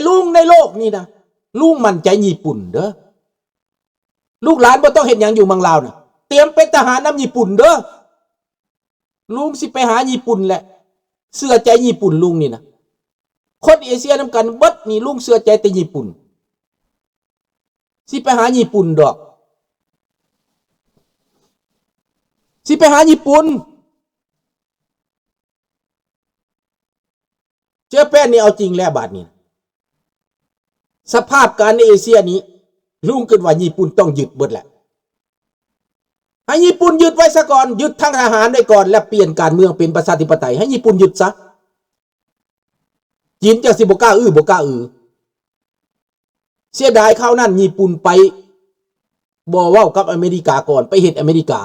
ລຸງໃນໂລກນີ້ນະ ລຸງໝັ້ນໃຈຍີ່ປຸ່ນເດີ້. ລູກຫຼານບໍ່ຕ້ອງເຮັດຫຍັງຢູ່ເມືອງລາວນະ ຕຽມເປັນທະຫານນຳຍີ່ປຸ່ນເດີ້. ລຸງຊິໄປຫາຍີ່ປຸ່ນແຫຼະ ເຊື່ອໃຈຍີ່ປຸ່ນ ລຸງນີ້ນະ. ຄົນເອເຊຍນຳກັນເບິດນີ້ ລຸງເຊື່ອໃຈແຕ່ຍີ່ປຸ່ນ. ຊິໄປຫາຍີ່ປຸ່ນດອກ ຊິໄປຫາຍີ່ປຸ່ນ. ເຈແປນນີ້ເອົາຈິງແລ້ວບາດນີ້. ສະພາບການໃນເອເຊຍນີ້ ລຸງຄິດວ່າຍີ່ປຸ່ນຕ້ອງຍຶດເບິດແຫຼະ. ໃຫ້ຍີ່ປຸ່ນຍຶດໄວ້ຊະກ່ອນ, ຍຶດທາງທະຫານໄວ້ກ່ອນ ແລະ ປ່ຽນການເມືອງເປັນປະຊາທິປະໄຕ, ໃຫ້ຍີ່ປຸ່ນຍຶດຊະ. ຈີນຈັ່ງຊິບໍ່ກ້າອື້ ບໍ່ກ້າອື້. ເສຍດາຍຄາວນັ້ນຍີ່ປຸ່ນໄປບໍ່ເວົ້າກັບອາເມລິກາກ່ອນ, ໄປເຮັດອາເມລິກາ.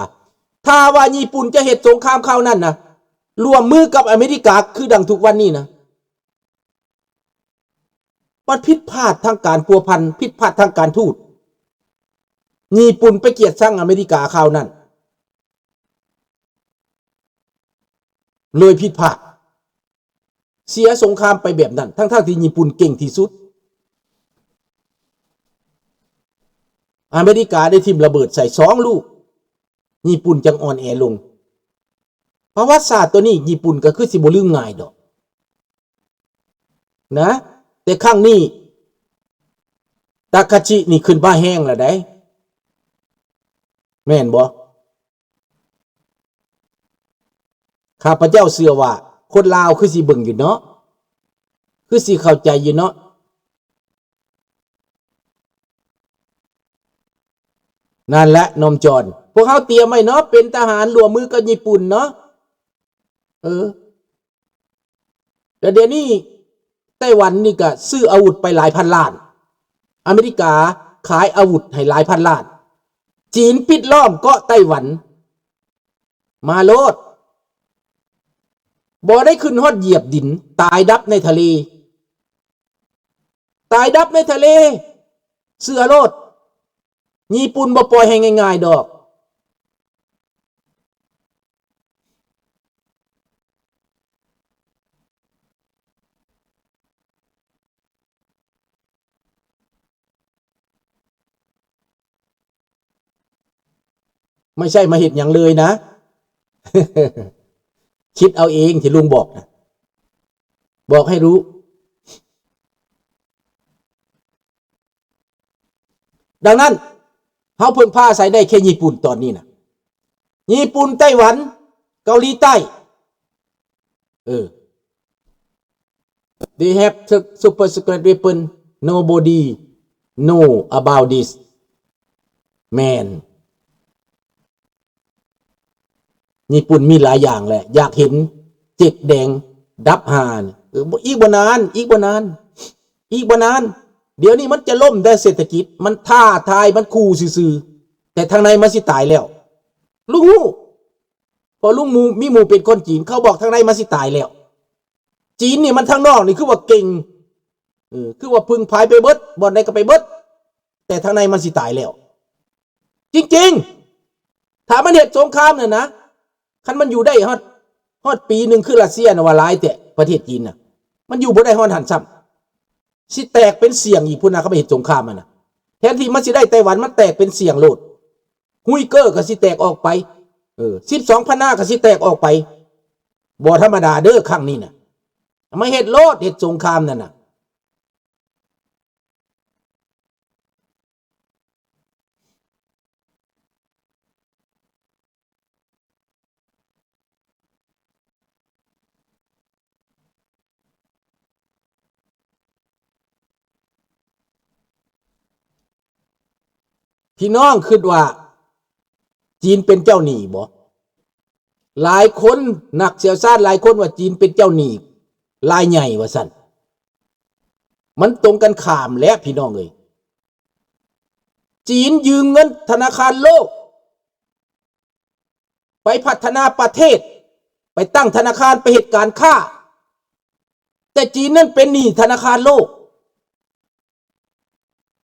ຖ້າວ່າຍີ່ປຸ່ນຈະເຮັດສົງຄາມຄາວນັ້ນນະ, ຮ່ວມມືກັບອາເມລິກາຄືດັ່ງທຸກວັນນີ້ນະ, ມັນຜິດພາດທາງການພົວພັນ, ຜິດພາດທາງການທູດ. ຍີ່ປຸ່ນໄປກຽດຊັງອາເມລິກາຄາວນັ້ນ, ເລີຍຜິດພາດ. ເສຍສົງຄາມໄປແບບນັ້ນ ທັງໆທີ່ຍີ່ປຸ່ນເກັ່ງທີ່ສຸດ. ອາເມລິກາໄດ້ຖິ້ມລະເບີດໃສ່ສອງລູກ, ຍີ່ປຸ່ນຈັ່ງອ່ອນແອລົງ. ປະຫວັດສາດໂຕນີ້ ຍີ່ປຸ່ນກໍຄືຊິບໍ່ລືມງ່າຍດອກນະ, ແຕ່ຄັ້ງນີ້ ຕາຄາຊິນີ້ຂຶ້ນມາແຮງແລ້ວໃດ໋ ແມ່ນບໍ່? ຂ້າພະເຈົ້າເຊື່ອວ່າຄົນລາວຄືຊິເບິ່ງຢູ່ເນາະ, ຄືຊິເຂົ້າໃຈຢູ່ເນາະ. ນັ້ນແຫຼະ ໜອມຈອນ, ພວກເຮົາຕຽມໄວ້ເນາະ, ເປັນທະຫານຮ່ວມມືກັບຍີ່ປຸ່ນເນາະ. ເອີ ແຕ່ດຽວນີ້ໄຕ້ຫວັນນີ້ກະຊື້ອາວຸດໄປຫຼາຍພັນລ້ານ, ອາເມລິກາຂາຍອາວຸດໃຫ້ຫຼາຍພັນລ້ານ, ຈີນປິດລ້ອມເກາະໄຕ້ຫວັນ ມາໂລດ, ບໍ່ໄດ້ຂຶ້ນຮອດຢຽບດິນ, ຕາຍດັບໃນທະເລ, ຕາຍດັບໃນທະເລ, ເຊື່ອໂລດ. ຍີ່ປຸ່ນບໍ່ປ່ອຍໃຫ້ງ່າຍໆດອກ. ໄມ່ໃຊ່ມາເຮັດຫຍັງເລີຍນະ, ຄິດເອົາເອງທີ່ລຸງບອກນະ, ບອກໃຫ້ຮູ້. ດັ່ງນັ້ນ ເຮົາເພິ່ງພາອາໄສໄດ້ແຄ່ຍີ່ປຸ່ນຕອນນີ້ນະ, ຍີ່ປຸ່ນ, ໄຕ້ຫວັນ, ເກົາຫຼີໃຕ້. ເອີ They have su- super secret weapon, nobody know about this. ແມ່ນ. ຍີ່ປຸ່ນມີຫຼາຍຢ່າງແຫຼະ, ຢາກເຫັນເຈັກແດງດັບຫ້ານະ. ເອີ ບໍ່ ອີກບໍ່ນານ, ອີກບໍ່ນານ, ອີກບໍ່ນານ. ດຽວນີ້ມັນຈະລົ້ມໄດ໋ເສດຖະກິດ, ມັນທ້າທາຍ, ມັນຂູ່ຊື່ໆ, ແຕ່ທາງໃນມັນຊິຕາຍແລ້ວ. ລຸງຮູ້, ເພາະລຸງໝູ່ ມີໝູ່ເປັນຄົນຈີນ, ເຂົາບອກທາງໃນມັນຊິຕາຍແລ້ວ. ຈີນນີ້ມັນທາງນອກນີ້ຄືວ່າເກັ່ງ, ເອີ ຄືວ່າເພິ່ງພາຍໄປເບິດ, ບ່ອນໃດກໍໄປເບິດ, ແຕ່ທາງໃນມັນຊິຕາຍແລ້ວ. ຈິງໆ ຖ້າມັນເຮັດສົງຄາມນັ້ນນະ, ຄັນມັນຢູ່ໄດ້ຮອດ ຮອດປີໜຶ່ງ ຄືຣັດເຊຍນະ ວ່າຫຼາຍແທ້ ປະເທດຈີນນະ, ມັນຢູ່ບໍ່ໄດ້ຮອດຫັ້ນຊ້ຳ, ຊິແຕກເປັນສ່ຽງອີກພຸ້ນນະ. ຄັນມັນເຮັດສົງຄາມຫັ້ນນະ, ແທນທີ່ມັນຊິໄດ້ໄຕ້ຫວັນ, ມັນແຕກເປັນສ່ຽງໂລດ. ຮຸຍເກີກໍຊິແຕກອອກໄປ, ເອີ ສິບສອງພັນນາກໍຊິແຕກອອກໄປ. ບໍ່ທຳມະດາເດີ້ ຄັ້ງນີ້ນະ, ມາເຮັດໂລດ, ເຮັດສົງຄາມນັ້ນນະ. ພີ່ນ້ອງຄິດວ່າຈີນເປັນເຈົ້າໜີ້ບໍ່? ຫຼາຍຄົນ, ນັກຊ່ຽວຊານຫຼາຍຄົນວ່າຈີນເປັນເຈົ້າໜີ້ລາຍໃຫຍ່ວ່າຊັ້ນ. ມັນຕົງກັນຂ້າມແຫຼະ ພີ່ນ້ອງເອີຍ. ຈີນຢືມເງິນທະນາຄານໂລກໄປພັດທະນາປະເທດ, ໄປຕັ້ງທະນາຄານ, ໄປເຮັດການຄ້າ, ແຕ່ຈີນນັ້ນເປັນໜີ້ທະນາຄານໂລກ.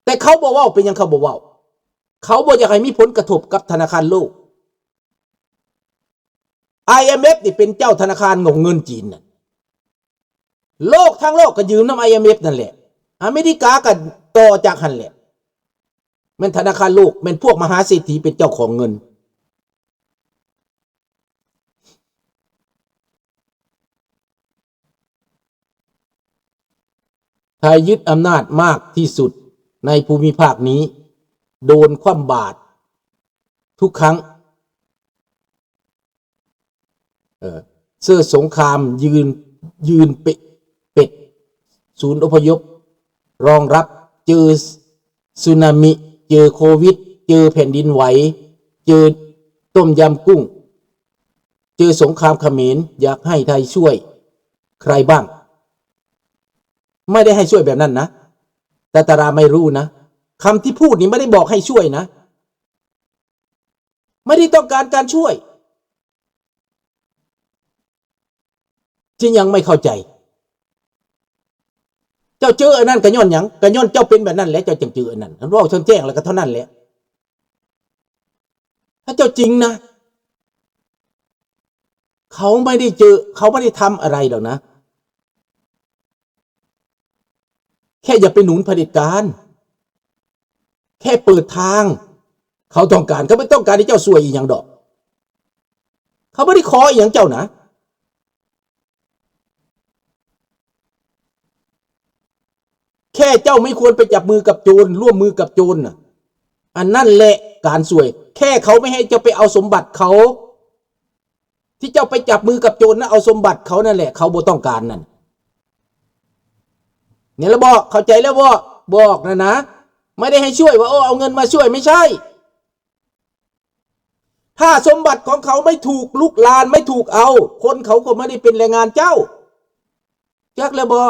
ແຕ່ເຂົາບໍ່ເວົ້າ. ເປັນຫຍັງເຂົາບໍ່ເວົ້າ? ເຂົາບໍ່ຢາກໃຫ້ມີຜົນກະທົບກັບທະນາຄານໂລກ. ໄອເອັມເອັຟ ນີ້ເປັນເຈົ້າທະນາຄານຂອງເງິນຈີນນະ. ໂລກທັງໂລກກໍຢືມນຳ ໄອເອັມເອັຟ ນັ້ນແຫຼະ. ອາເມລິກາກໍຕໍ່ຈາກຫັ້ນແຫຼະ ແມ່ນທະນາຄານໂລກ ແມ່ນພວກມະຫາເສດຖີເປັນເຈົ້າຂອງເງິນ. ໄທຍຶດອຳນາດມາກທີ່ສຸດໃນພູມິພາກນີ້ ໂດນຄວ່ຳບາດທຸກຄັ້ງ. ເອີ ເຊີສງຄາມຢືນ ຢືນເປະ ເປັດສູນອົບພະຍົບຮອງຮັບ ເຈີສຸນາມິ ເຈີໂຄວິດ ເຈີແຜ່ນດິນໄຫວ ເຈີຕົ້ມຍຳກຸ້ງ ເຈີສົງຄາມຂະເໝນ ຢາກໃຫ້ໄທຊ່ວຍໃຄບ້າງ? ໄມ່ໄດ້ໃຫ້ຊ່ວຍແບບນັ້ນນະ ຕາຕາລາໄມ່ຮູ້ນະ ຄຳທີ່ພູດນີ້ໄມ່ໄດ້ບອກໃຫ້ຊ່ວຍນະ ໄມ່ໄດ້ຕ້ອງການການຊ່ວຍ. ທີ່ຍັງໄມ່ເຂົ້າໃຈ ເຈົ້າເຈີອັນນັ້ນກໍຍ້ອນຫຍັງ? ກໍຍ້ອນເຈົ້າເປັນແບບນັ້ນແຫຼະ ເຈົ້າຈຶ່ງເຈີອັນນັ້ນ. ຄັນເວົ້າເຊິ່ງແຈ້ງແລ້ວກໍເທົ່ານັ້ນແຫຼະ. ຖ້າເຈົ້າຈິງນະ ເຂົາໄມ່ໄດ້ເຈີ ເຂົາໄມ່ໄດ້ທຳອະໄລດອກນະ. ແຄ່ຢ່າໄປໜູນຜະເດັດການ ແຄ່ເປີດທາງ. ເຂົາຕ້ອງການ ເຂົາບໍ່ຕ້ອງການໃຫ້ເຈົ້າຊ່ວຍອີ່ຫຍັງດອກ. ເຂົາບໍ່ໄດ້ຂໍອີ່ຫຍັງເຈົ້ານະ. ແຄ່ເຈົ້າໄມ່ຄວນໄປຈັບມືກັບໂຈນ ຮ່ວມມືກັບໂຈນນະ ອັນນັ້ນແຫຼະການຊ່ວຍ. ແຄ່ເຂົາໄມ່ໃຫ້ເຈົ້າໄປເອົາສົມບັດເຂົາ ທີ່ເຈົ້າໄປຈັບມືກັບໂຈນນະ ເອົາສົມບັດເຂົານັ້ນແຫຼະ ເຂົາບໍ່ຕ້ອງການນັ້ນ. ນີ້ລະບອກ ເຂົ້າໃຈແລ້ວບໍ່? ບອກນະນະ ໄມ່ໄດ້ໃຫ້ຊ່ວຍວ່າ ໂອ້ ເອົາເງິນມາຊ່ວຍ ໄມ່ໃຊ່. ຖ້າສົມບັດຂອງເຂົາໄມ່ຖືກລຸກລານ ໄມ່ຖືກເອົາ ຄົນເຂົາກໍບໍ່ໄດ້ເປັນແຮງງານເຈົ້າ. ຈັກແລ້ວບໍ່?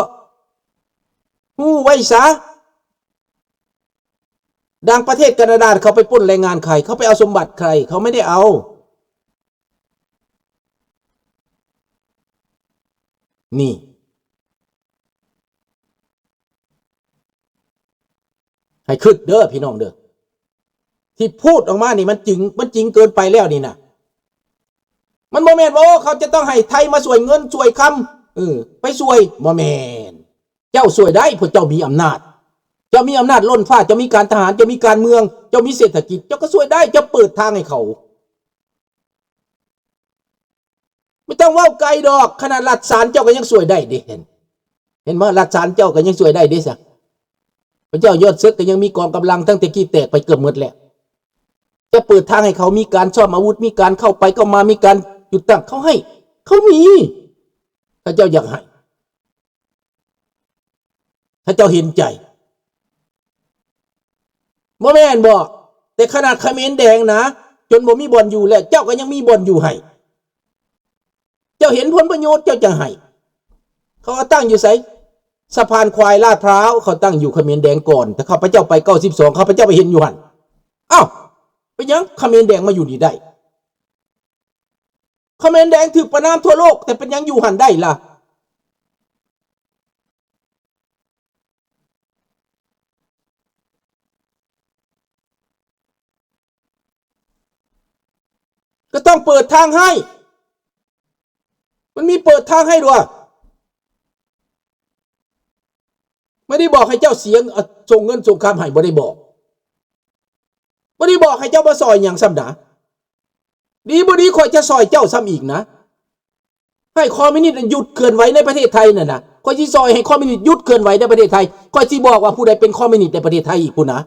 ຮູ້ໄວ້ຊະ. ດັ່ງປະເທດການາດາ ເຂົາໄປປຸ້ນແຮງງານໃຜ? ເຂົາໄປເອົາສົມບັດໃຜ? ເຂົາໄມ່ໄດ້ເອົາ. ນີ້ ໃຫ້ຄິດເດີພີ່ນ້ອງເດີ ທີ່ພູດອອກມານີ້ມັນຈິງ ມັນຈິງເກີນໄປແລ້ວນີ້ນະ. ມັນບໍ່ແມ່ນວ່າ ໂອ້ ເຂົາຈະຕ້ອງໃຫ້ໄທມາຊ່ວຍເງິນຊ່ວຍຄຳ ເອີ ໄປຊ່ວຍ ບໍ່ແມ່ນ. ເຈົ້າຊ່ວຍໄດ້ ເພາະເຈົ້າມີອຳນາດ ເຈົ້າມີອຳນາດລົ້ນຟ້າ ເຈົ້າມີການທະຫານ ເຈົ້າມີການເມືອງ ເຈົ້າມີເສດຖະກິດ ເຈົ້າກໍຊ່ວຍໄດ້ ເຈົ້າເປີດທາງໃຫ້ເຂົາ. ບໍ່ຕ້ອງເວົ້າໄກດອກ ຂະໜາດລັດສານເຈົ້າກໍຍັງຊ່ວຍໄດ້ເດ້ ເຫັນ ເຫັນບໍ່? ລັດສານເຈົ້າກໍຍັງຊ່ວຍໄດ້ເດ້ຊະ. ພະເຈົ້າຍອດເສິກກໍຍັງມີກອງກຳລັງ ຕັ້ງແຕ່ກີບແຕກໄປເກືອບໝົດແລ້ວ. ຈະເປີດທາງໃຫ້ເຂົາມີການຊ້ອມອາວຸດ ມີການເຂົ້າໄປເຂົ້າມາ ມີການຈຸດຕັ້ງ ເຂົາໃຫ້ ເຂົາມີ ຖ້າເຈົ້າຢາກໃຫ້. ຖ້າເຈົ້າເຫັນໃຈ ບໍ່ແມ່ນບໍ? ແຕ່ຂະໜາດຂະເໝນແດງນະ ຈົນບໍ່ມີບ່ອນຢູ່ແລ້ວ ເຈົ້າກໍຍັງມີບ່ອນຢູ່ໃຫ້. ເຈົ້າເຫັນຜົນປະໂຫຍດເຈົ້າຈັ່ງໃຫ້. ເຂົາເອົາຕັ້ງຢູ່ໃສ? ສະພານຄວາຍລາດພ້າວ ເຂົາຕັ້ງຢູ່ຂະເໝນແດງກ່ອນ ແຕ່ຂ້າພະເຈົ້າໄປເກົ້າສິບສອງ ຂ້າພະເຈົ້າໄປເຫັນຢູ່ຫັ້ນ. ອ້າວ ເປັນຫຍັງຂະເໝນແດງມາຢູ່ນີ້ໄດ້? ຂະເໝນແດງຖືກປະນາມທົ່ວໂລກ ແຕ່ເປັນຫຍັງຢູ່ຫັ້ນໄດ້ລະ? ກໍຕ້ອງເປີດທາງໃຫ້ ມັນມີເປີດທາງໃຫ້ດ້ວຍ. ບໍ່ໄດ້ບອກໃຫ້ເຈົ້າເສຍ ເອົາ ສົ່ງເງິນສົ່ງຄຳໃຫ້ ບໍ່ໄດ້ບອກ. ບໍ່ໄດ້ບອກໃຫ້ເຈົ້າມາຊ່ອຍຫຍັງຊ້ຳນະ. ດີບໍ່ດີຂ້ອຍຈະຊ່ອຍເຈົ້າຊ້ຳອີກນະ. ໃຫ້ຄອມມິວນິດນັ້ນຢຸດເຄື່ອນໄຫວໃນປະເທດໄທນັ້ນນະ. ຂ້ອຍຊິຊ່ອຍໃຫ້ຄອມມິວນິດຢຸດເຄື່ອນໄຫວໃນປະເທດໄທ. ຂ້ອຍຊິບອກວ່າຜູ້ໃດເປັນຄອມມິວນິດໃນປະເທດໄທອີກພຸ້ນນະ.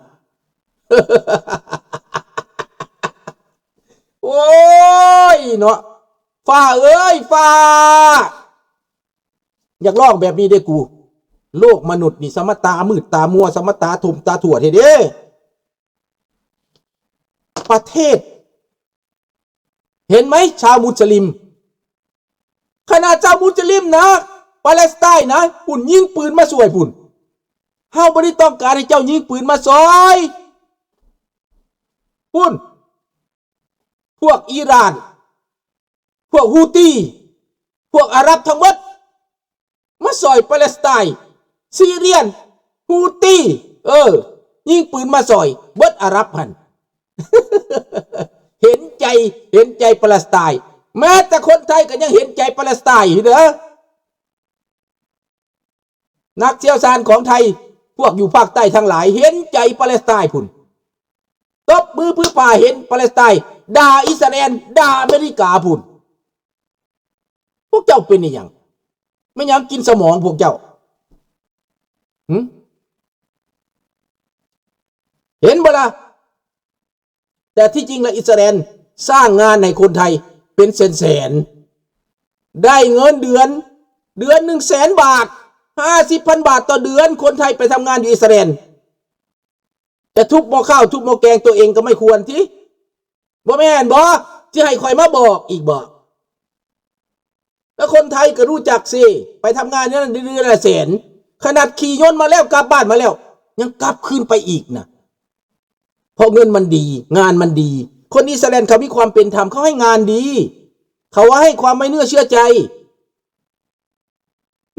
ໂອ້ຍເນາະ ຟ້າເອີຍ ຟ້າ ຢາກຮ້ອງແບບນີ້ເດ້ກູ. ໂລກມະນຸດນີ້ ສະມາຕາມືດຕາມົວ ສະມາຕາຖົມຕາທວດເຮັດເດ້. ປະເທດ ເຫັນໄໝ ຊາວມຸດສະລິມ? ຂະໜາດຊາວມຸດສະລິມນະ ປາແລັສໄຕນະ ພຸ້ນ ຍິງປືນມາຊ່ວຍພຸ້ນ. ເຮົາບໍ່ໄດ້ຕ້ອງການໃຫ້ເຈົ້າຍິງປືນມາຊ່ອຍ. ພຸ້ນ ພວກອີຣານ ພວກຮູ້ຕີ ພວກອາຣັບທັງໝົດ ມາຊ່ອຍປາແລັສໄຕ, ຊີເຣຍນ, ຮູ້ຕີ ເອີ ຍິງປືນມາຊ່ອຍເບິດອາຣັບຫັ້ນ. ເຫັນໃຈ ເຫັນໃຈປາແລັສໄຕ. ແມ້ແຕ່ຄົນໄທກໍຍັງເຫັນໃຈປາແລັສໄຕເດີ. ນັກຊ່ຽວຊານຂອງໄທ ພວກຢູ່ພາກໃຕ້ທັງຫຼາຍເຫັນໃຈປາເລສໄຕພຸ້ນ. ຕົບມືຜືຜາເຫັນປາເລສໄຕ, ດ່າອິດສະຣາເອນ, ດ່າອາເມລິກາພຸ້ນ. ພວກເຈົ້າເປັນອີ່ຫຍັງ? ແມ່ນຫຍັງກິນສະໝອງພວກເຈົ້າ? ຫຶ? ເຫັນບໍ່ລະ? ແຕ່ທີ່ຈິງລະ ອິດສະຣາເອນສ້າງງານໃຫ້ຄົນໄທເປັນແສນໆ, ໄດ້ເງິນເດືອນ ເດືອນໜຶ່ງແສນບາດ, ຫ້າສິບພັນບາດຕໍ່ເດືອນ, ຄົນໄທໄປທຳງານຢູ່ອິດສະຣາເອນ. ຈະທຸບໝໍ້ເຂົ້າ ທຸບໝໍ້ແກງຕົວເອງກໍໄມ່ຄວນຕິ. ບໍ່ແມ່ນບໍ? ຊິໃຫ້ຂ້ອຍມາບອກອີກບໍ? ແລ້ວຄົນໄທກໍຮູ້ຈັກເຊ ໄປທຳງານຢູ່ນັ້ນເດືອນລະແສນ, ຂະໜາດຂີ່ຍົນມາແລ້ວ ກັບບ້ານມາແລ້ວ ຍັງກັບຄືນໄປອີກນະ. ເພາະເງິນມັນດີ ງານມັນດີ. ຄົນອິດສະຣາເອນເຂົາມີຄວາມເປັນທຳ ເຂົາໃຫ້ງານດີ ເຂົາໃຫ້ຄວາມໄວ້ເນື້ອເຊື່ອໃຈ.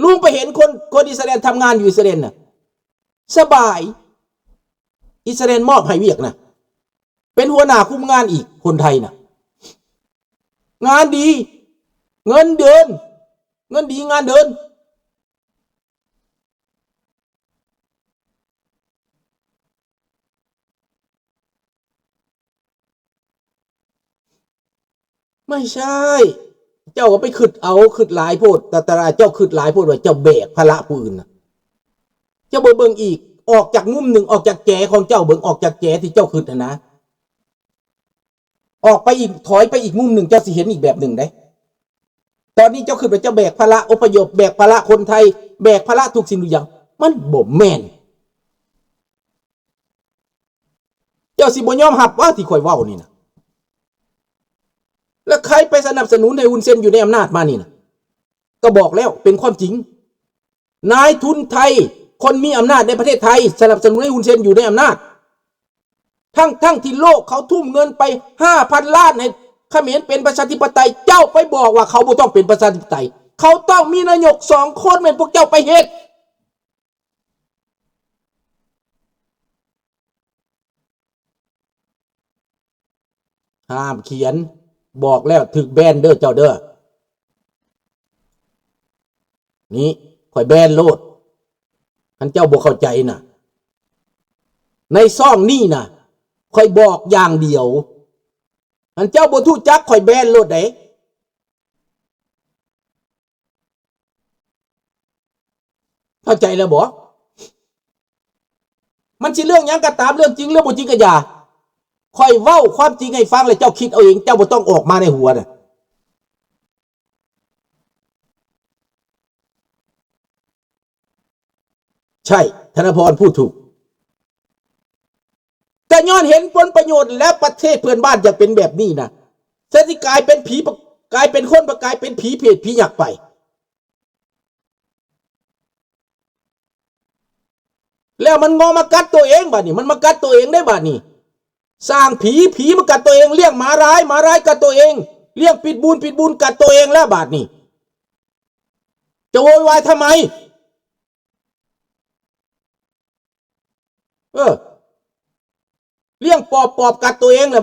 ລຸງໄປເຫັນຄົນ ຄົນອິດສະຣາເອນທຳງານຢູ່ອິດສະຣາເອນນະ ສະບາຍ. ອິດສະຣາເອນມອບໃຫ້ວຽກນະ ເປັນຫົວໜ້າຄຸມງານອີກ ຄົນໄທນະ. ງານດີ ເງິນເດີນ ເງິນດີ ງານເດີນ. ໄມ່ໃຊ່ ເຈົ້າກໍໄປຄິດເອົາ ຄິດຫຼາຍໂພດ. ຕາຕະລາ ເຈົ້າຄິດຫຼາຍໂພດວ່າເຈົ້າແບກພາລະຜູ້ອື່ນນະ. ເຈົ້າບໍ່ເບິ່ງອີກ ອອກຈາກມຸມໜຶ່ງ ອອກຈາກແຈຂອງເຈົ້າເບິ່ງ ອອກຈາກແຈທີ່ເຈົ້າຄິດຫັ້ນນະ. ອອກໄປອີກ ຖອຍໄປອີກມຸມໜຶ່ງ ເຈົ້າຊິເຫັນອີກແບບໜຶ່ງເດ້. ຕອນນີ້ເຈົ້າຄິດວ່າເຈົ້າແບກພາລະອົບພະຍົບ ແບກພາລະຄົນໄທ ແບກພາລະທຸກສິ່ງທຸກຢ່າງ ມັນບໍ່ແມ່ນ. ເຈົ້າຊິບໍ່ຍອມຮັບວ່າທີ່ຂ້ອຍເວົ້ານີ້ນະ? ແລ້ວໃຜໄປສະໜັບສະໜູນໃຫ້ຮຸນເຊັນຢູ່ໃນອຳນາດມານີ້ນະ? ກໍບອກແລ້ວເປັນຄວາມຈິງ. ນາຍທຶນໄທ ຄົນມີອຳນາດໃນປະເທດໄທ ສະໜັບສະໜູນໃຫ້ຮຸນເຊັນຢູ່ໃນອຳນາດ ທັງໆທີ່ໂລກເຂົາທຸ່ມເງິນໄປຫ້າພັນລ້ານໃຫ້ຂະເໝນເປັນປະຊາທິປະໄຕ. ເຈົ້າໄປບອກວ່າເຂົາບໍ່ຕ້ອງເປັນປະຊາທິປະໄຕ ເຂົາຕ້ອງມີນາຍົກສອງຄົນ ແມ່ນພວກເຈົ້າໄປເຮັດ. ຫ້າມຂຽນ ບອກແລ້ວຖືກແບນເດີເຈົ້າເດີ. ນີ້ ຂ້ອຍແບນໂລດ ຄັນເຈົ້າບໍ່ເຂົ້າໃຈນະ. ໃນຊ່ອງນີ້ນະ ຂ້ອຍບອກຢ່າງດຽວ ຄັນເຈົ້າບໍ່ຮູ້ຈັກ ຂ້ອຍແບນໂລດເດ້. ເຂົ້າໃຈແລ້ວບໍ? ມັນຊິເລື່ອງຫຍັງກໍຕາມ ເລື່ອງຈິງເລື່ອງບໍ່ຈິງກໍຢ່າ ຂ້ອຍເວົ້າຄວາມຈິງໃຫ້ຟັງ ແລ້ວເຈົ້າຄິດເອົາເອງ ເຈົ້າບໍ່ຕ້ອງອອກມາໃນຫົວນະ. ໃຊ່ ທະນະພອນ ຜູ້ຖືກ ກໍຍ້ອນເຫັນຜົນປະໂຫຍດ ແລະ ປະເທດເພື່ອນບ້ານຢາກເປັນແບບນີ້ນະ ເສຍຊິກາຍເປັນຜີ ກາຍເປັນຄົນ ກາຍເປັນຜີເຜດຜີຫຍັກໄປ. ແລ້ວມັນງໍມາກັດຕົວເອງບາດນີ້ ມັນມາກັດຕົວເອງໄດ້ບາດນີ້. ສ້າງຜີ ຜີມາກັດຕົວເອງ, ລ້ຽງໝາລາຍ ໝາລາຍກັດຕົວເອງ, ລ້ຽງພິດບູນ ພິດບູນກັດຕົວເອງແລ້ວບາດນີ້. ຈະໂວຍວາຍທຳໄມ? ເອີ ລ້ຽງປອບ ປອບກັດຕົວເອງລະ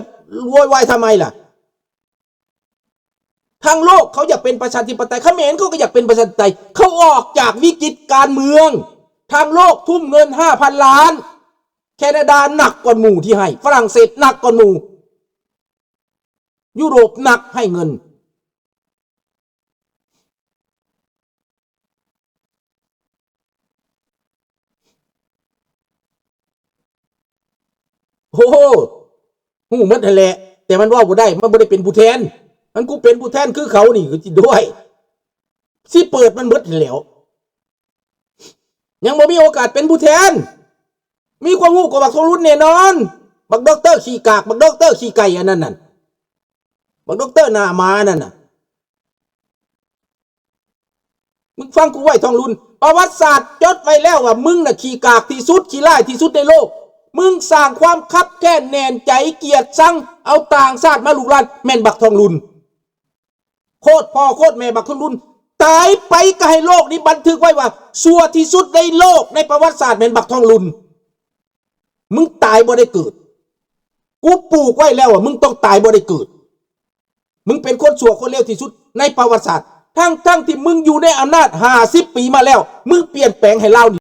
ໂວຍວາຍທຳໄມລະ? ທັງໂລກເຂົາຢາກເປັນປະຊາທິປະໄຕ, ຂະເໝນເຂົາກໍຢາກເປັນປະຊາທິປະໄຕ. ເຂົາອອກຈາກວິກິດການເມືອງ. ທັງໂລກທຸ່ມເງິນຫ້າພັນລ້ານ. ແຄນາດາໜັກກວ່າໝູ່ທີ່ໃຫ້, ຝຣັ່ງເສດໜັກກວ່າໝູ່, ຢູໂຣບໜັກໃຫ້ເງິນ. ໂອ້ໂຫ ຮູ້ໝົດຫັ້ນແຫຼະ ແຕ່ມັນເວົ້າບໍ່ໄດ້ ມັນບໍ່ໄດ້ເປັນຜູ້ແທນ. ຄັນກູເປັນຜູ້ແທນຄືເຂົານີ້ ກູຊິດ້ວຍ ຊິເປີດມັນເບິດຫັ້ນແຫຼ້ວ. ຍັງບໍ່ມີໂອກາດເປັນຜູ້ແທນ. ມີຄວາມຮູ້ກວ່າບັກທອງລຸນແນ່ນອນ. ບັກດັອກເຕີຂີ້ກາກ ບັກດັອກເຕີຂີ້ໄກ່ອັນນັ້ນນັ້ນ ບັກດັອກເຕີໜ້າໝານັ້ນນະ. ມຶງຟັງກູໄວ້ທອງລຸນ, ປະຫວັດສາດຈົດໄວ້ແລ້ວວ່າມຶງນະຂີ້ກາກທີ່ສຸດ, ຂີ້ຮ້າຍທີ່ສຸດໃນໂລກ. ມຶງສ້າງຄວາມຄັບແຄ້ນແໜ້ນໃຈ, ກຽດຊັງ, ເອົາຕ່າງຊາດມາລຸກລານ, ແມ່ນບັກທອງລຸນ. ໂຄດພໍ່ໂຄດແມ່ບັກທອງລຸນ. ຕາຍໄປກໍໃຫ້ໂລກນີ້ບັນທຶກໄວ້ວ່າ ຊົ່ວທີ່ສຸດໃນໂລກໃນປະຫວັດສາດແມ່ນບັກທອງລຸນ. ມຶງຕາຍບໍ່ໄດ້ເກີດ. ກູປູກໄວ້ແລ້ວວ່າ ມຶງຕ້ອງຕາຍບໍ່ໄດ້ເກີດ. ມຶງເປັນຄົນຊົ່ວຄົນເລວທີ່ສຸດໃນປະຫວັດສາດ. ທັງໆທີ່ມຶງຢູ່ໃນອຳນາດຫ້າສິບປີມາແລ້ວ, ມຶງປ່ຽນແປງໃຫ້ລາວໜີ